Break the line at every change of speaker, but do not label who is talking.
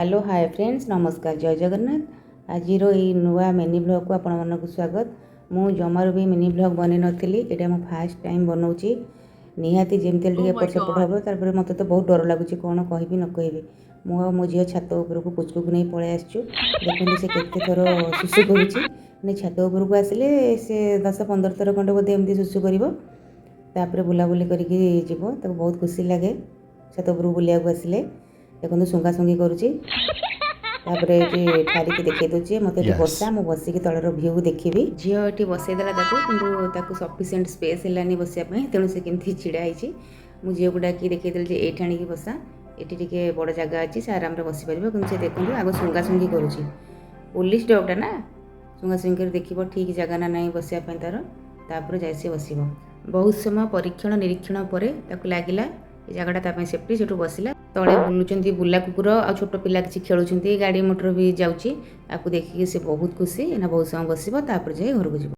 Hello, ହାଏ friends, ନମସ୍କାର, ଜୟ ଜଗନ୍ନାଥ। ଆଜିର ଏଇ ନୂଆ ମିନି ବ୍ଲଗ୍କୁ ଆପଣମାନଙ୍କୁ ସ୍ୱାଗତ। ମୁଁ ଜମାରୁ ବି ମିନି ବ୍ଲଗ୍ ବନେଇ ନଥିଲି। ଏଇଟା ମୁଁ ଫାଷ୍ଟ ଟାଇମ୍ ବନଉଛି। ନିହାତି ଯେମିତି ହେଲେ ଟିକେ
Oh my
ଏପଟ ସେପଟ
God.
ହେବ। ତାପରେ ମୋତେ ତ ବହୁତ ଡର ଲାଗୁଛି, କ'ଣ କହିବି ନ କହିବି। ମୁଁ ଆଉ ମୋ ଝିଅ ଛାତ ଉପରକୁ ପୁଚକୁକୁ ନେଇ ପଳେଇ ଆସିଛୁ। ଦେଖନ୍ତୁ, ସେ କେତେ ଥର ଶୁଶୁ କରୁଛି। ମାନେ ଛାତ ଉପରକୁ ଆସିଲେ ସେ 10-15 ଥର ଖଣ୍ଡେ ବୋଧେ ଏମିତି ଶୁଶୁ କରିବ, ତାପରେ ବୁଲାବୁଲି କରିକି ଯିବ। ତାକୁ ବହୁତ ଖୁସି ଲାଗେ ଛାତ ଉପରକୁ ବୁଲିବାକୁ ଆସିଲେ। ଦେଖନ୍ତୁ, ଶୁଙ୍ଗା ଶୁଙ୍ଗି କରୁଛି। ତାପରେ ଏଠି ଠାରିକି ଦେଖେଇ ଦେଉଛି, ମୋତେ ଏଠି ବସା, ମୁଁ ବସିକି ତଳର ଭ୍ୟୁ ଦେଖିବି। ଝିଅ ଏଠି ବସେଇ ଦେଲା ତାକୁ, କିନ୍ତୁ ତାକୁ ସଫିସିଏଣ୍ଟ ସ୍ପେସ୍ ହେଲାନି ବସିବା ପାଇଁ। ତେଣୁ ସେ କେମିତି ଛିଡ଼ା ହେଇଛି। ମୁଁ ଝିଅକୁ ଡାକିକି ଦେଖେଇଦେଲି ଯେ ଏଇଠି ଆଣିକି ବସା, ଏଠି ଟିକେ ବଡ଼ ଜାଗା ଅଛି, ସେ ଆରାମରେ ବସିପାରିବ। କିନ୍ତୁ ସେ ଦେଖନ୍ତୁ, ଆଗ ଶୁଙ୍ଗା ଶୁଙ୍ଗି କରୁଛି। ପୋଲିସ ଡଗ୍ଟା ନା, ଶୁଙ୍ଗା ଶୁଙ୍ଗି କରି ଦେଖିବ ଠିକ୍ ଜାଗା ନା ନାହିଁ ବସିବା ପାଇଁ ତାର, ତାପରେ ଯାଇ ସେ ବସିବ। ବହୁତ ସମୟ ପରୀକ୍ଷଣ ନିରୀକ୍ଷଣ ପରେ ତାକୁ ଲାଗିଲା ଏ ଜାଗାଟା ତା ପାଇଁ ସେଫ୍ଟି, ସେଠୁ ବସିଲା। ତଳେ ବୁଲୁଛନ୍ତି ବୁଲା କୁକୁର ଆଉ ଛୋଟ ପିଲା କିଛି ଖେଳୁଛନ୍ତି, ଗାଡ଼ି ମଟର ବି ଯାଉଛି। ଆକୁ ଦେଖିକି ସେ ବହୁତ ଖୁସି। ଏଇନା ବହୁତ ସମୟ ବସିବ, ତାପରେ ଯାଇ ଘରକୁ ଯିବ।